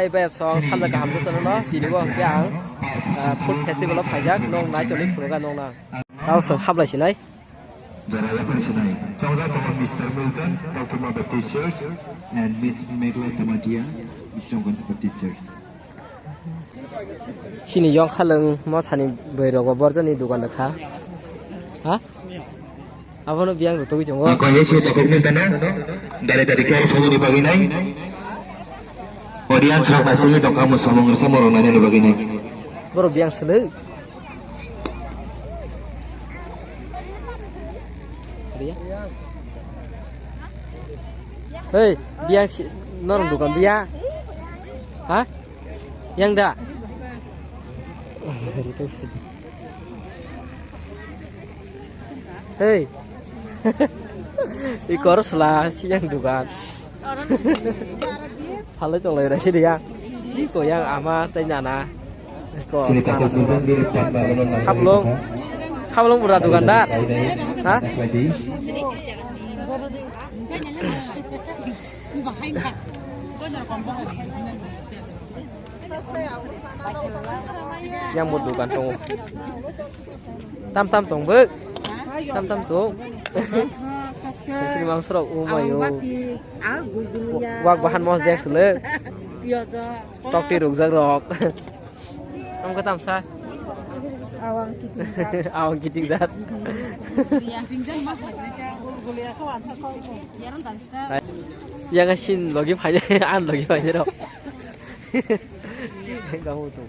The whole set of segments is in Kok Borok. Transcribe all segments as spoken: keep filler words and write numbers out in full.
Bai song samda kaham jotono no tini bo hwnkhe ang, ah, food festival o phaijak, nong nai choli phunuga nong na. Tao song hablai sinai. Jora yaphar sinai. Chawda tongo Mister Milton, Doctor Ma Baptist Church, and Miss Megla Jamatia, Mister Baptist Church. Chini yong khalwng mothani bwrwi rok bo borjani dogan rwkha. Ha? Abono biyang rwtugwi tongo. Ako hese takhuk ni tano. Dari dari khe oro sogoni bagwi nai. Audience rok naisingwi tongkha, mwsamung rwchapmung rok nainani bagwi nai. Borok biyang swlwi. Hei, biyang si, norok dukan biya. Ha? Yang da? Hei. Ikor sela si yang dukan. Phalai tong lai raisi dia. Iko yang ama tei nana. Iko nana sela. Hablung. Hablung bura dukandar. Ha? Yang bo dukan tongo. Tam tam tong bo. Tam tam tong. Sini mangsorok umayo. Wak bahan mos dek sele. Tokti rukjak rok. Tamo khe tamsa? Awang kiting jat. Awang kiting jat. Yang asin logi phai, an logi phai ro. Gamu tu.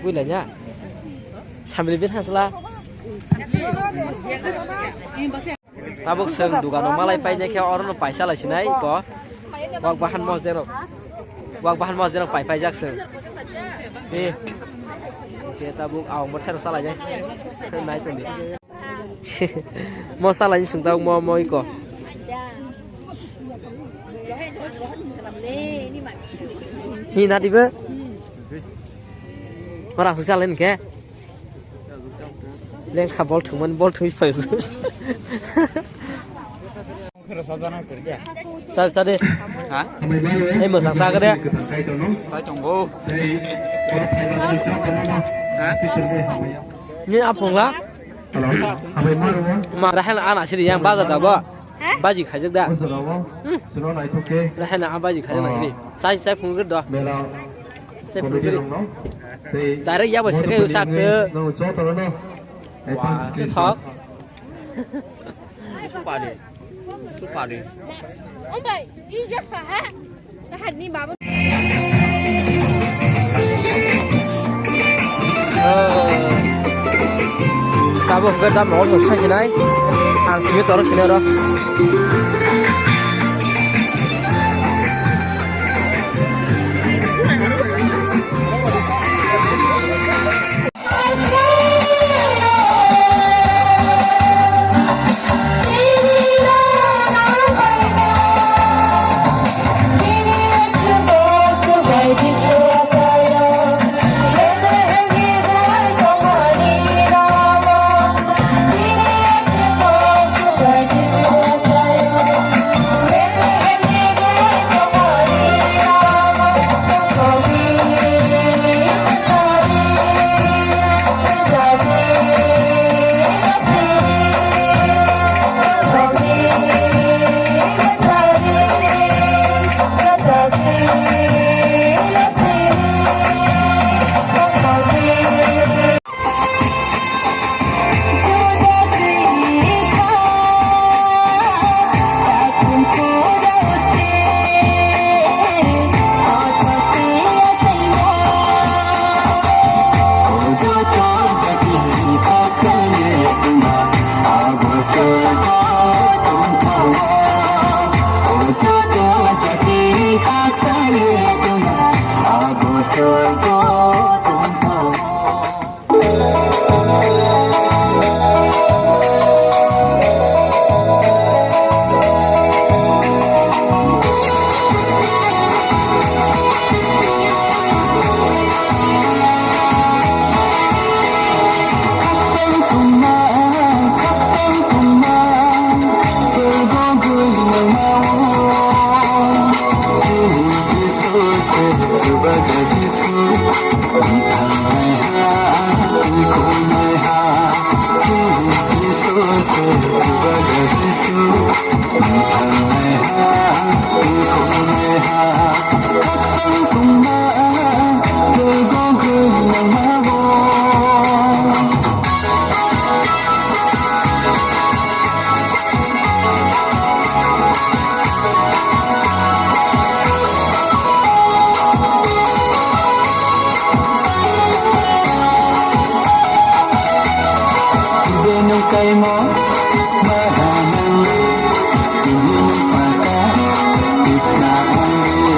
Builanya. Sambil bin hasla. Tabuk chwng dukano malai painai khe orono paisa lai sinai ko. Wak bahan mos derok. Wak bahan mos derok pai paijak chwng. Ni. Ke tabuk awang bo thairo salai nai. Nai chwng di. Mo salai ni chwng tabuk mo mo iko. Hi na dibe? Ora su salai ni khe. Lengkha bol thwngmani bol thwngwi phai. Char char de. Ha? Ei mwsang chakha de. Sai tongo. Ha? Ni apong la? Ma rahel ana siri yang bazar da bo. Baji khaijak da. Rahel a baji khaijak na siri. Sai sai phung gir do. Sai phung gir. Direct ya bo sekai usak te. Wah, te thok. Supari. Supari. Obai, ija sa ha. Kahar ni baba. Tabuk hwnkhe da mol thok thai sinai. Ang simi torok sinai oro. Chubagra Jisu, thangnaiha, twikhongnaiha, chini Jisu se Chubagra Jisu, thangnaiha, twikhongnaiha, khakchang tongma, sogo gwnangma bo. Beno kaimo maranang, beno pata tikna ongni.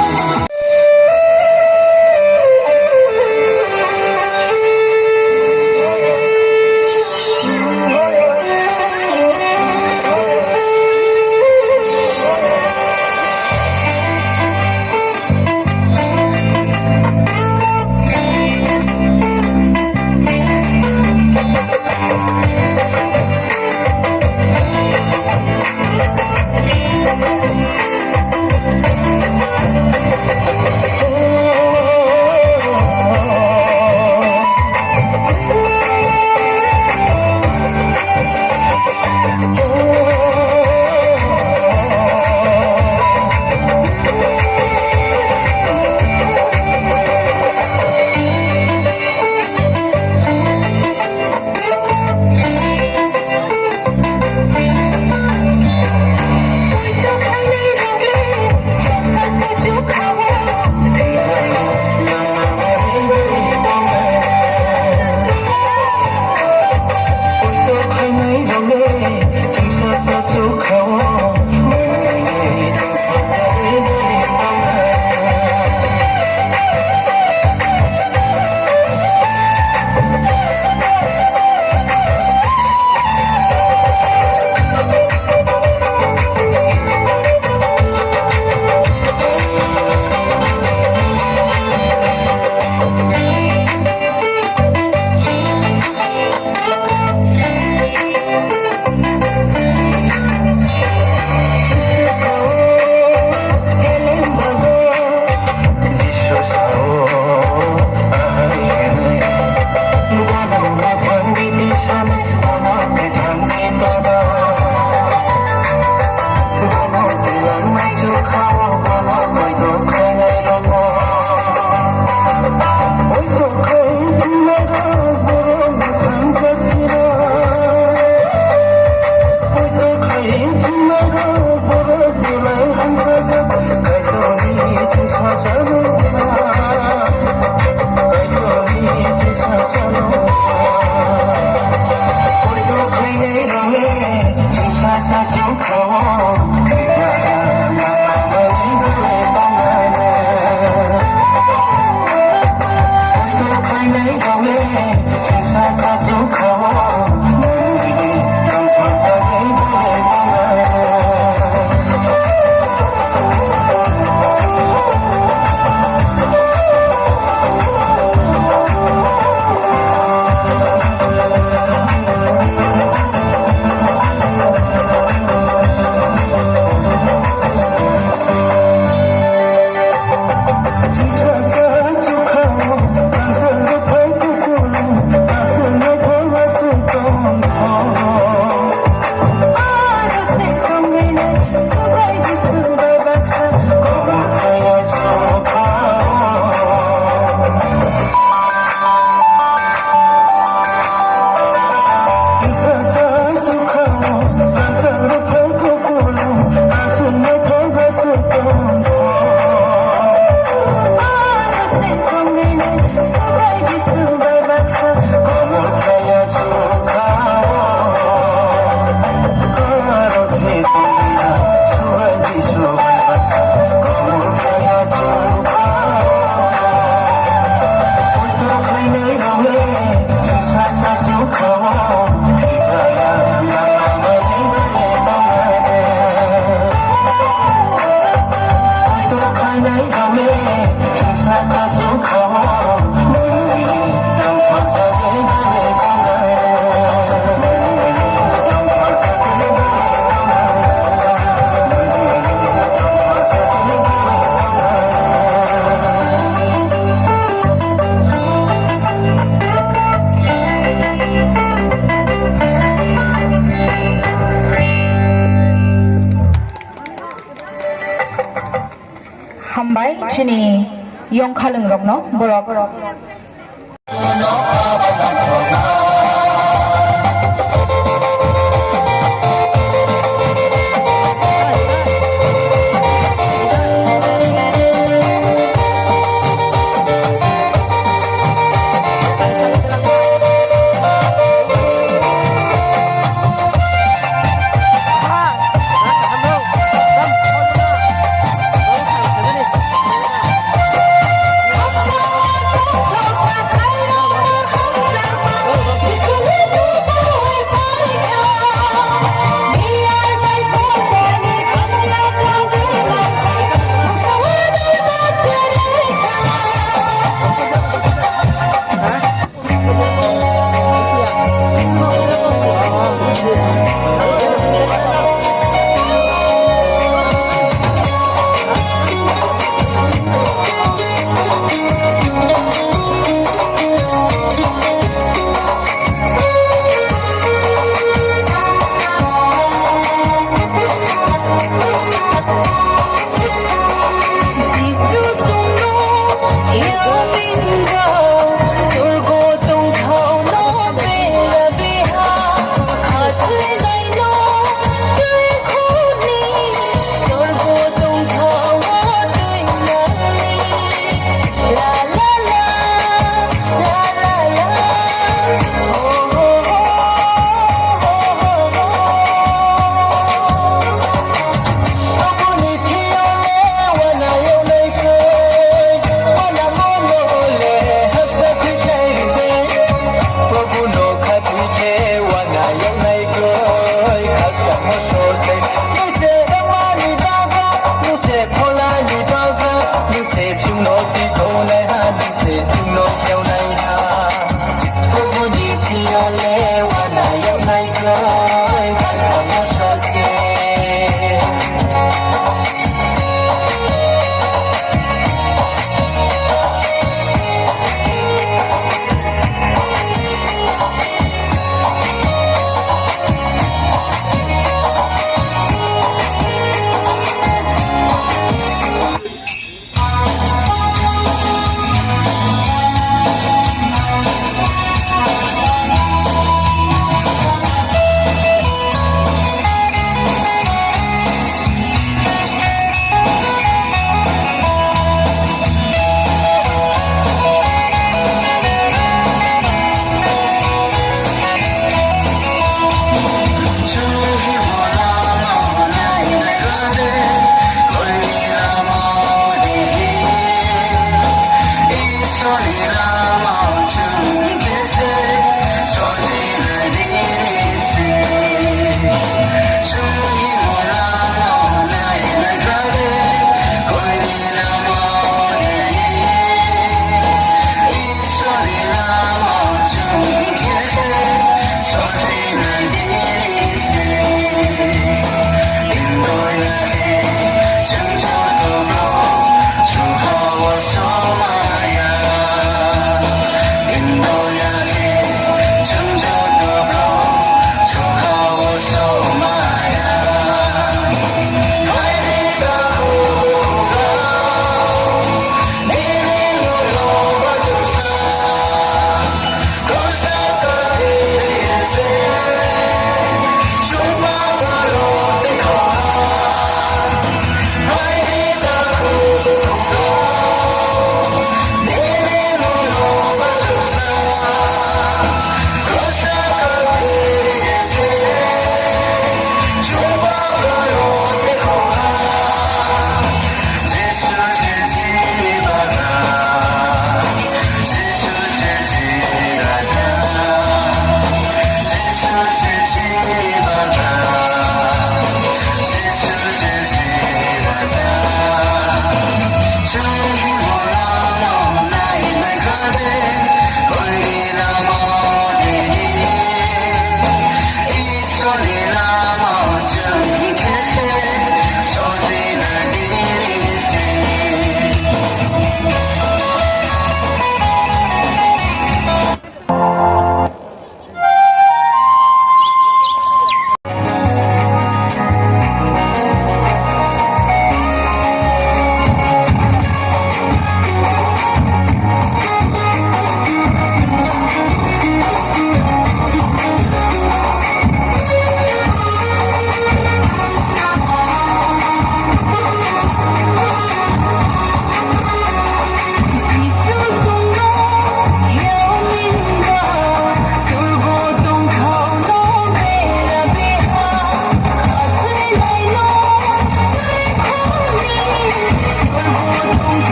chini yongkhalwng rokno borok.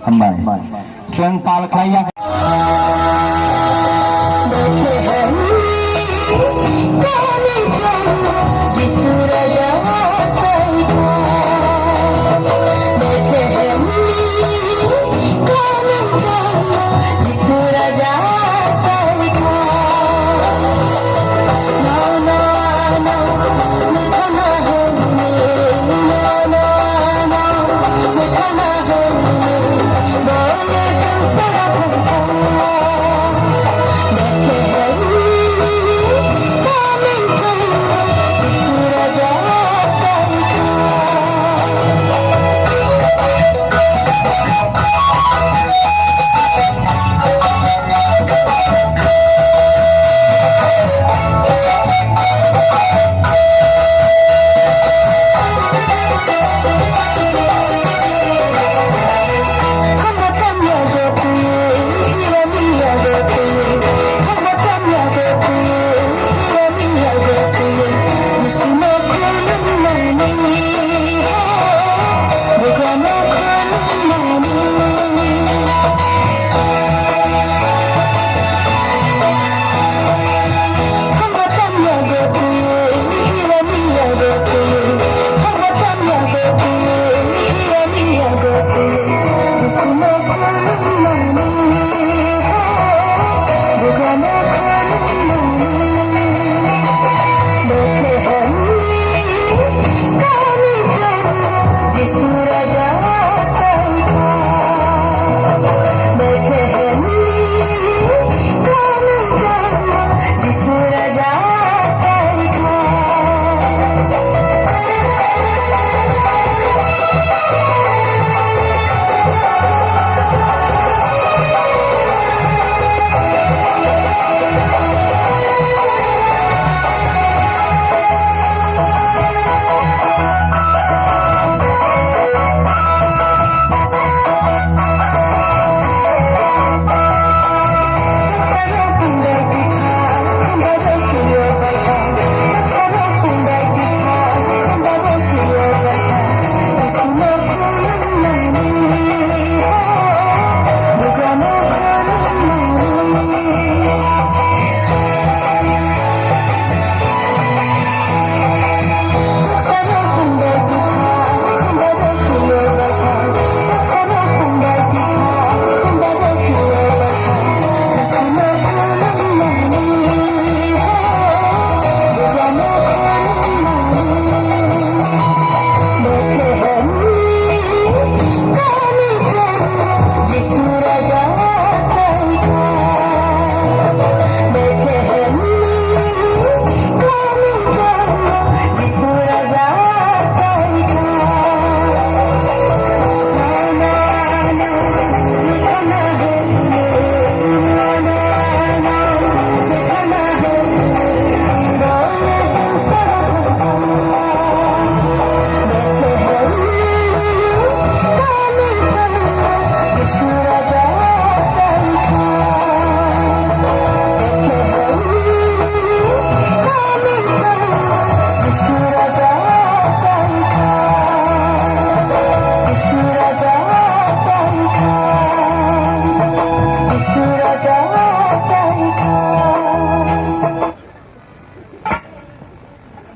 Hambai. Chwng pal khlai ya.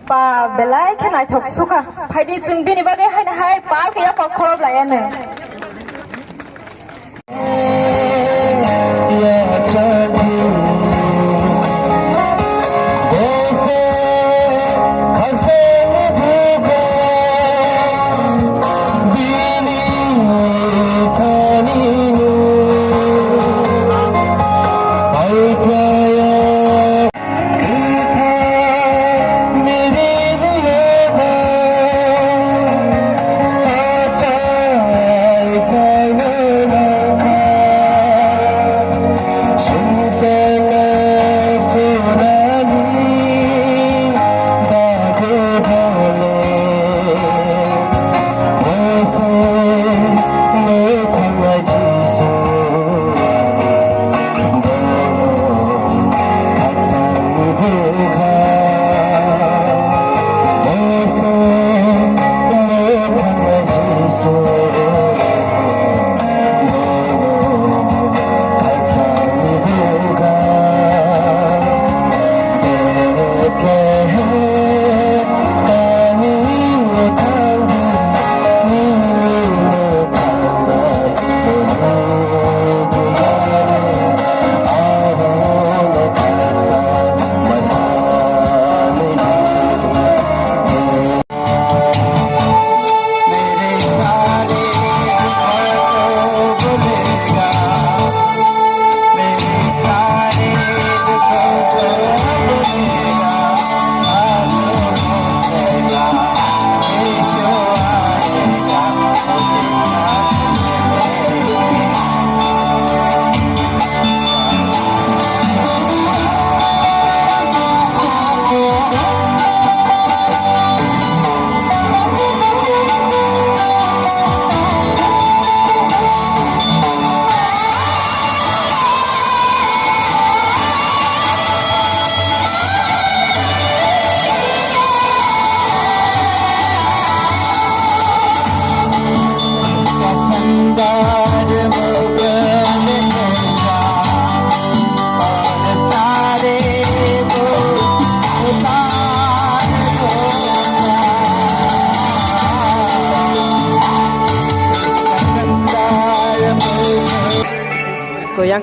Ba belai khe naithok sukha. Phaidi chwng bini bagwi haino hai pal khe yaphang khorop laiya no.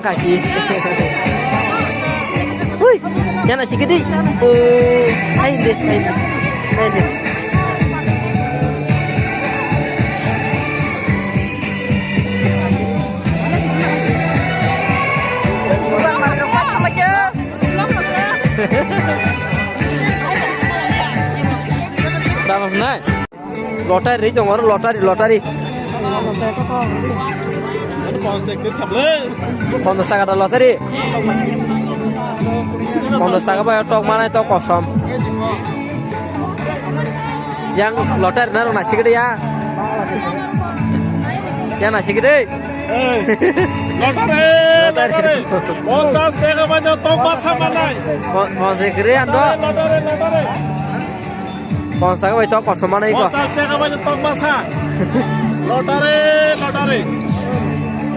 Kaki. Hui, yana sikidi. Oh, hai de, hai de. Hai de. Lottery tongo, lottery, lottery. Ponchash taka da lottery. Ponchash taka bai tok manai tok kosom. Yang lottery na rok naisik de ya. Ya naisik de. Lottery, lottery. Ponchash taka bai tok basa manai. Ponchash kiri ando. Lottery, lottery. Ponchash taka bai tok kosom manai ko. Ponchash taka bai tok basa. Lottery, lottery.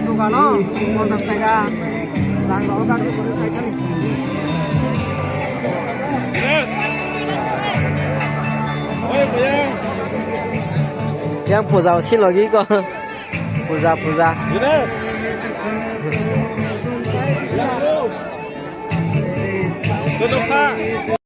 Dukano ponchash taka. Rang rok gari gari sai kani. Yes. Oi, bhaiya. Yang puja si logi ko. Puja, puja. Yes. Kedokha.